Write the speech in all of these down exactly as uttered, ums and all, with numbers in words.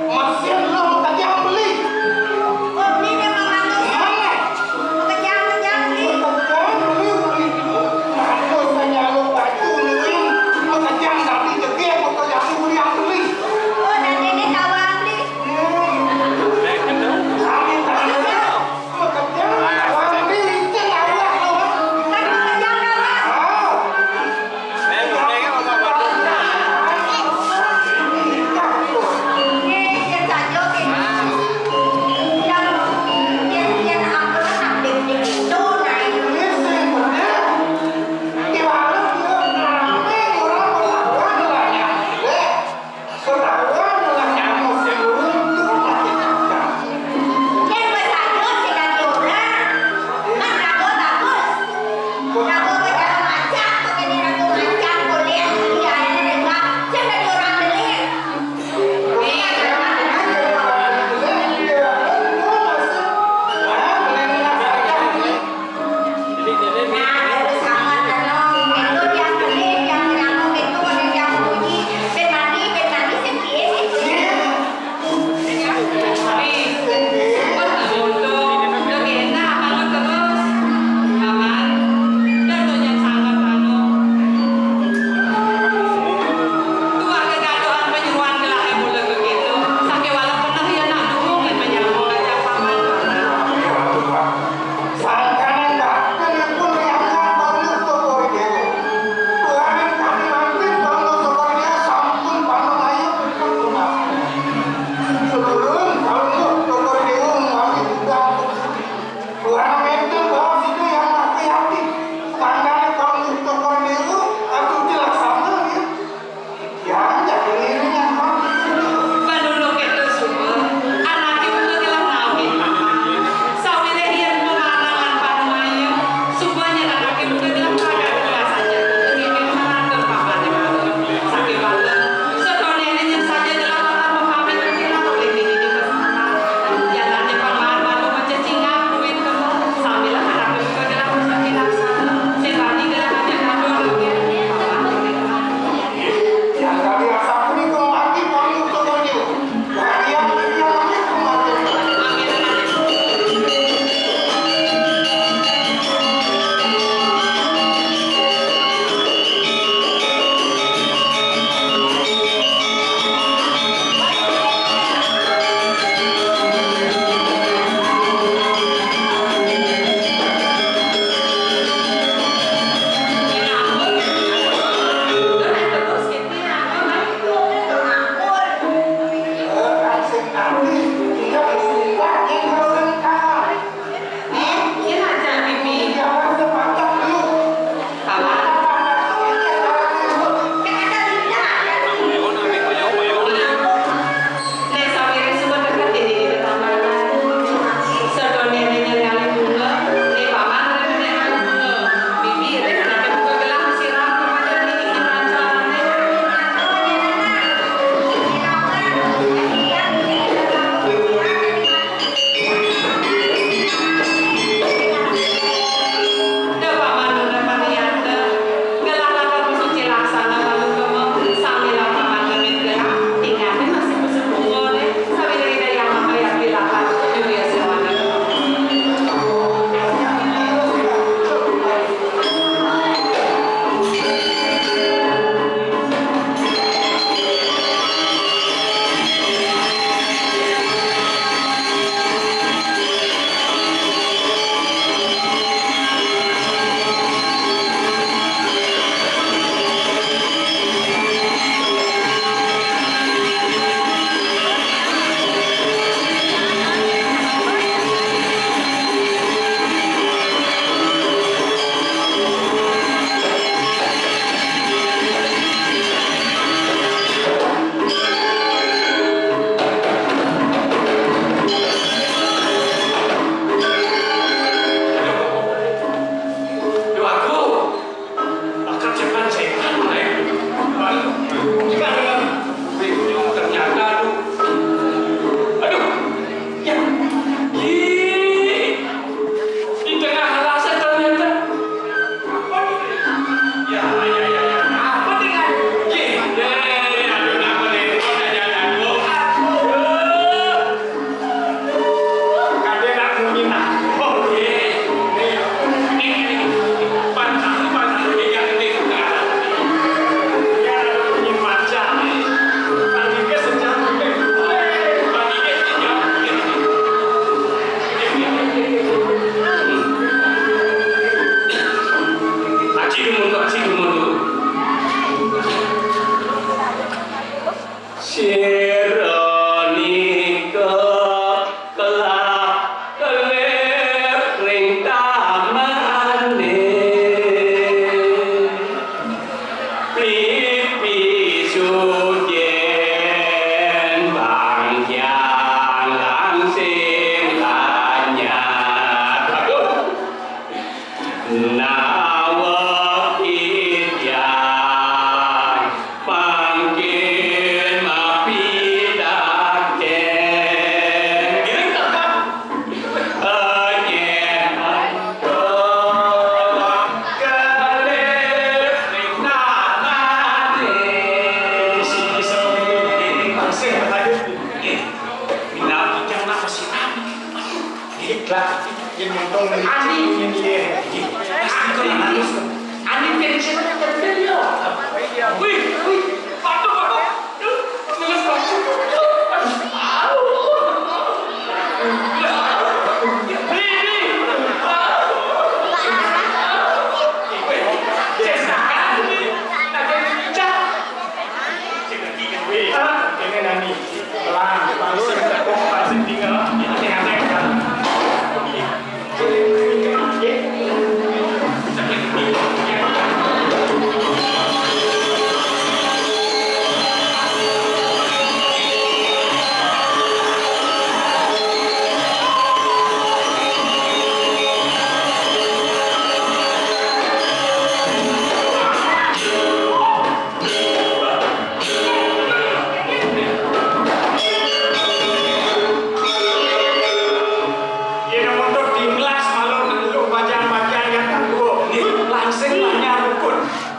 Mesin lu makajang beli. Oh, ini dia Mang Agus. Mana? Makajang, makajang beli. Makajang beli, beli. Mampus, tanya lu baju lu, Win. Makajang tapi jegek, makajang beli, beli. Oh, dan ini tawar beli. Hmm. Kami tanya. Ketahuan lah nyamuk sing urung tuh makin kencang. Yén wis adus sing ati ora. Kan raga bagus. Raga wis cara macan, kok kéné raga macan, kulit, diané renggang, sing dadi orang beli. Iya, kan?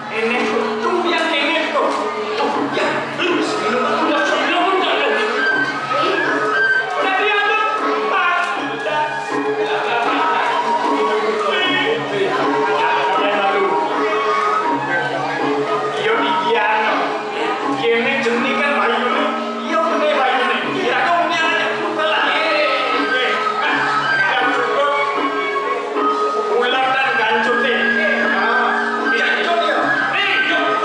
Kene, tuh, ya, kene, tuh. Tuh, ya, terus, minum, udah, minum, udah, udah. Tadi ada, iya, di Diana. Kene jenenge kan bayune. Iya, kene bayune. Kira kau punya aja. Telah. Yang cukup. Uletan gancute. Ah, gancut ya. Nih, yuk.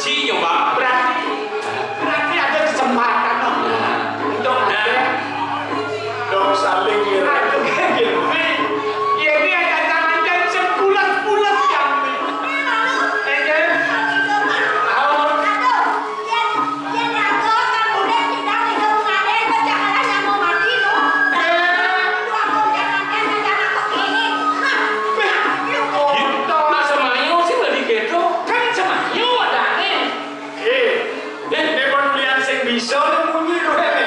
Iya, Pak. Berarti, berarti ada kesempatan, no. Untuk ada. Dong saling ngira. Aduh, gini. Ini ada tangan dan sebulan-bulan yang ini. Eh, eh. Aduh. Nah, semayu sing dadi kéto. Kan semayu adané. Eh, nek pedulian sing bisa munyi lho, Rene.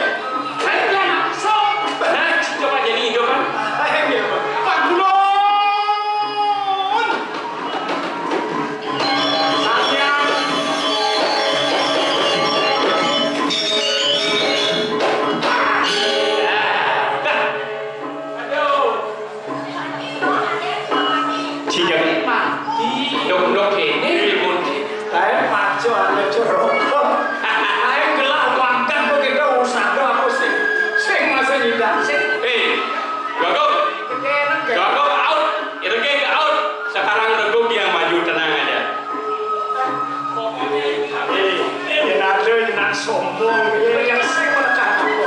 Kan dia langsung. Nah, coba jadi hidup, kan? Ayo, iya, Pak. Pak Gulon! Aduh. Sing mati. Ndok-ndok kéné, ribut. Kaé maco aja jorok. Kaé gelak wangkang kok kita usaha apa sih? Sing masih nyidang sih. Eh, Gogok. Gogok out. Itu kayak out. Sekarang Gogok yang maju, tenang aja. Eh, yen ada yen nak sombong, yen sing menekan aku.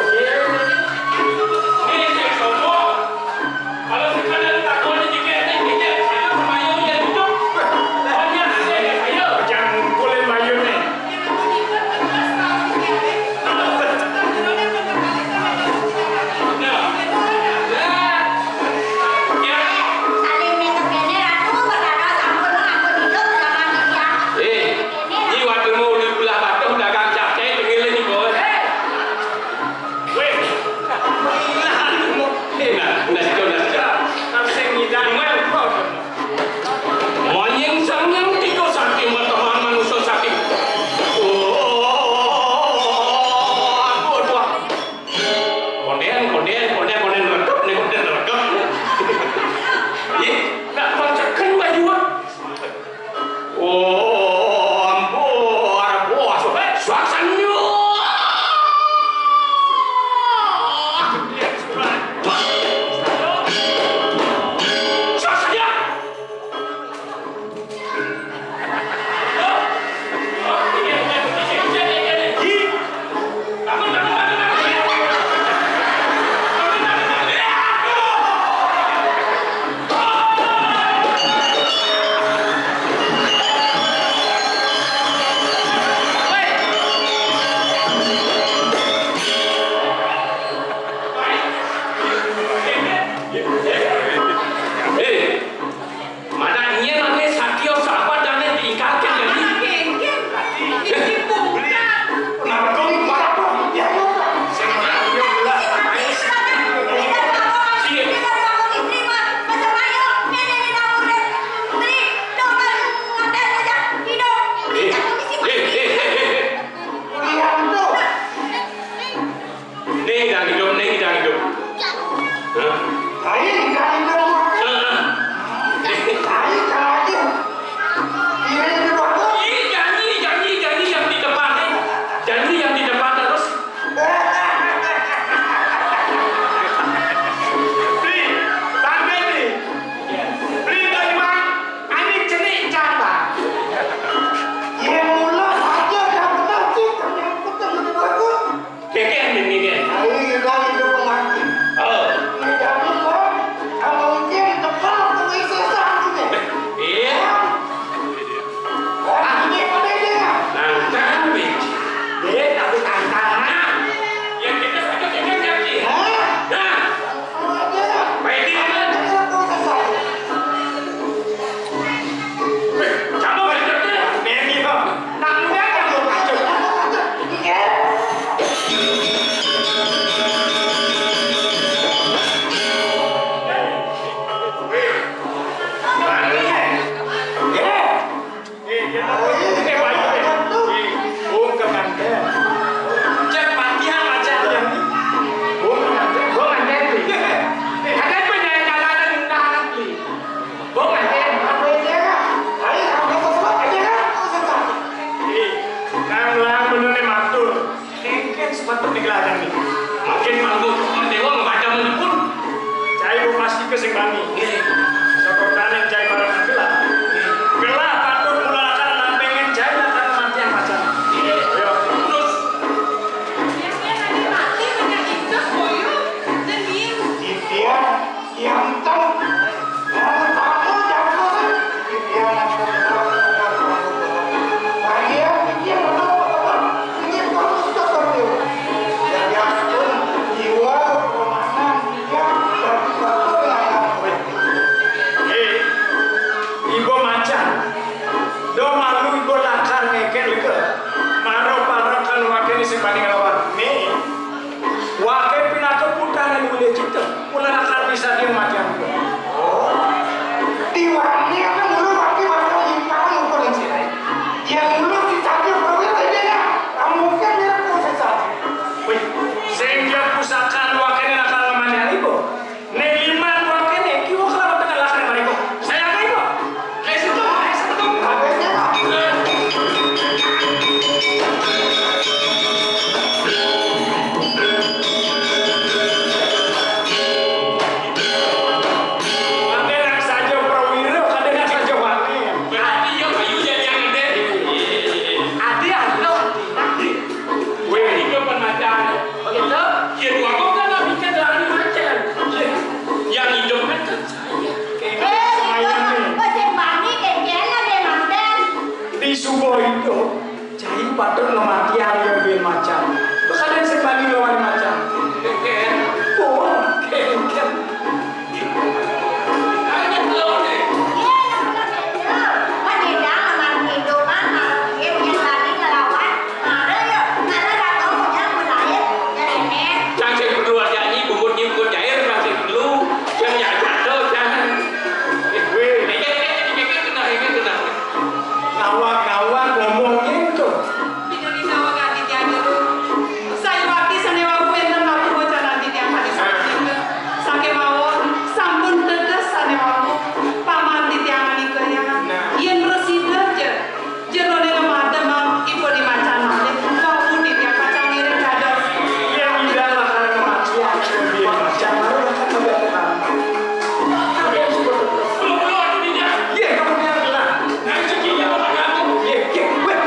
Ini sing sombong. Kalau sekadar takoni dikit, dikit, ayo, ayo, ya, duduk. Banyak, ayo, ayo. Jangan ngumpulin Bayu nih. Nah. Ya. Saling nitep kene, Ratu, perkara sampun ampun hidup zaman iki. Eh, iki wakilmu udah belah batuh dagang capcay, tengil ini, Bos. Weh. Eh, nah, nah, situ, nah, situ. Sing ngidang. Monyeng sang yang tiga sakti, teman manusia sakti. Oh, ampun, wah. Konden, konden, konden, konden rekep, nih konden rekep. Ih, nak bacakan baju, ah. Oh, ampun, ampun, suak, suak sanyo. Suak sanyo. Hei, mana nyén ané satia sahabat dané diingkaraké dadi. Nanggung marah. Sing ayo belah. Eh, eh, eh, eh, eh. Nih, jangan hidup, nih, jangan hidup. Hah? Ayo, jangan hidup. Heeh. Ayo, jangan hidup. Ini hidup aku. Ini janji, janji, janji yang di depan, nih. Janji yang di depan terus. Beli, tangga nih. Beli, Bang Iwan, ini cenik jambang. Ya, mula aja, yang benar sih, yang benar, yang benar. Kékéh nih, kékéh. Ayo, kita hidup mati. Oh. Ini jamin, Bang. Kalau ini tebal, aku bisa sakit, nih. Iya. Wah, ini pada ini, ya. Nantang, Biji. Dia tapi tantangan. Yang kita sakit, kita sakit. Hah? Nah. Apa aja, ya? Baik, ini. Ini aku bisa sakit. Nang lang bener nih matur. Kéngkén sepatu di geladang nih. Makin manggut, déwa macam pun. Cai bu pasti ke sing bani. Nggih. Sakordané cai barang gelah. Gelah patut mulakan lan pengen cai akan mati yang pasti. Kematian ya bin macan. Terus ada yang sekali lawan macan. Kengken. Oh, kengken. Kengken lawan deh. Iya, yang bener itu. Kan beda sama itu kan, kalau dia punya tadi ngelawan, ada ya, ada datang punya mulai, ya, Nenek. Cang sing berdua nyanyi, bungut nyibut nyair, cang sing perlu, cang ya jatuh, cang. Eh, weh, ini, ini, ini, ini, kena, ini kena. Ngawak-ngawak ngomong gitu. Pinuli saweg titiang jero. Sayuwakti sané wau wénten maputra titiang kadi sapunika. Sakémawon sampun teges sané wau paman titiang nika ya. Nah. Yén prasida ja jeroné lemadem ipun dimacan malih, wau titiang pacang ngiring dados. Yén tidak bakal kematian, kemudian macan baru akan menjadi tamu. Ada yang sudah tetes. Iya, kemudian lah. Nah, rezekinya bakal kamu. Iya, iya, weh.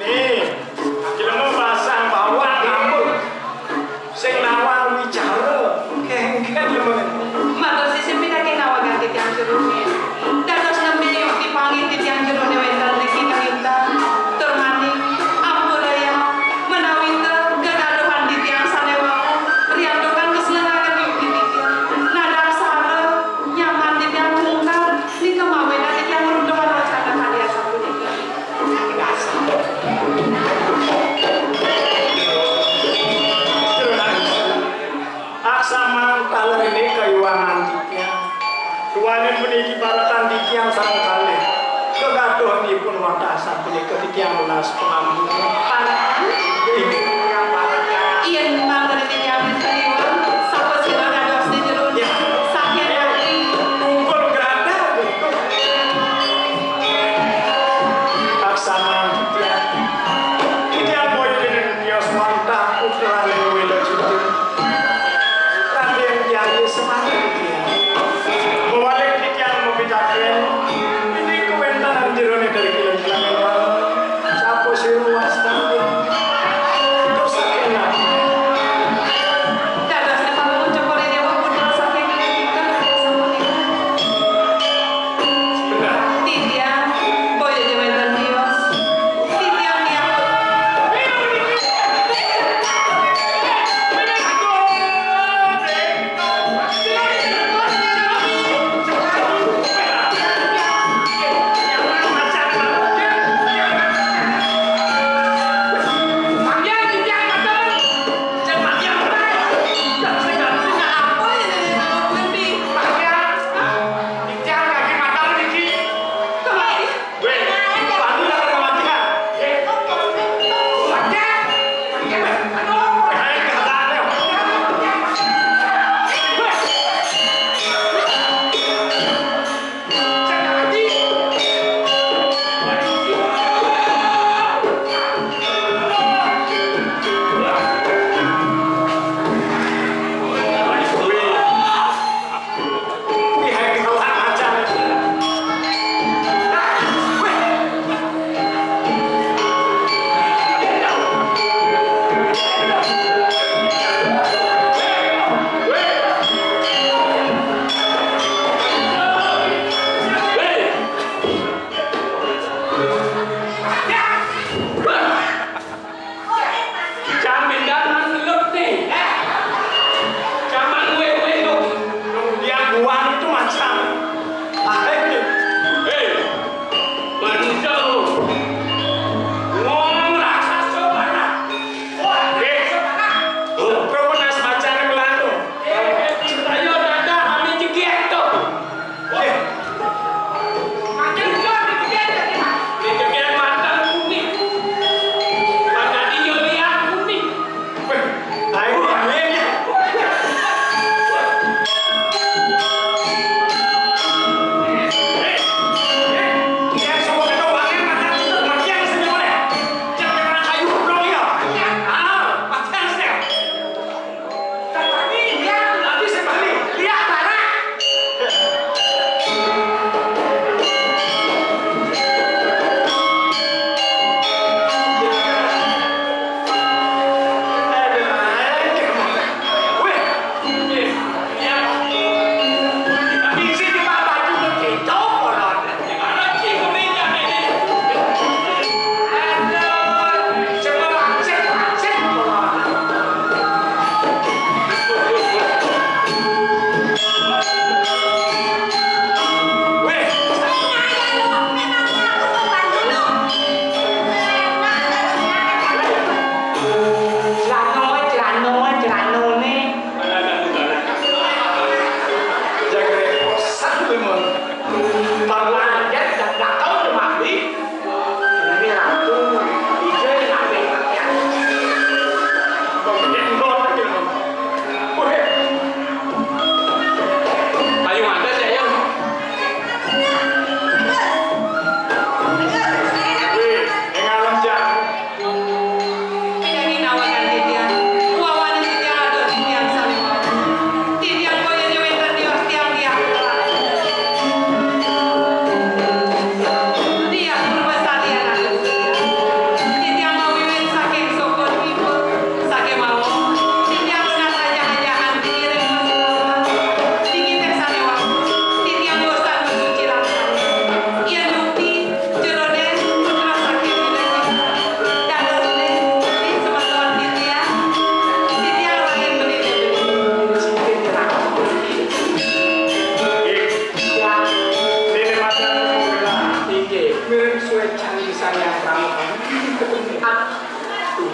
Nih, jelema pasang bawang ngambek. Sing nawang wicara, kengken lemen. Matur sisip pitaken nawagan titiang jero. Dados nembé yukti panggih titiang jeroné wénten riki nalintang. Tur maning, ampurayang, menawi té gegaduhan titiang sané wau, riantukan kesenengaken yukti titiang. Nadang sara, nyaman titiang mungkar, nika mawinan titiang ngruntuhang wacana kali asapunika. Aksaman taler ini kayuwangan titiang. Duaning puniki paratan titiang sareng kalih. Kegaduhipun wantah sapunika titiang nunas pangampura. Paratan? Inggih. Yén mangkene titiang kaliwat, sapa sira dados di jero? Ya. Saking ati. Tungkul grada, gitu. Laksaman titiang. Titiang boyo dening titios wantah putrane Wela Jujur. Raden Jaya Semar titiang. Mawalik titiang mapitaken, ini kawentanan jerone dari film Sapa sira wastane?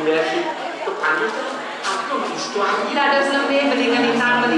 Kepanggil tu, aku mesti tuan. Dados nembé beli ngelintang beli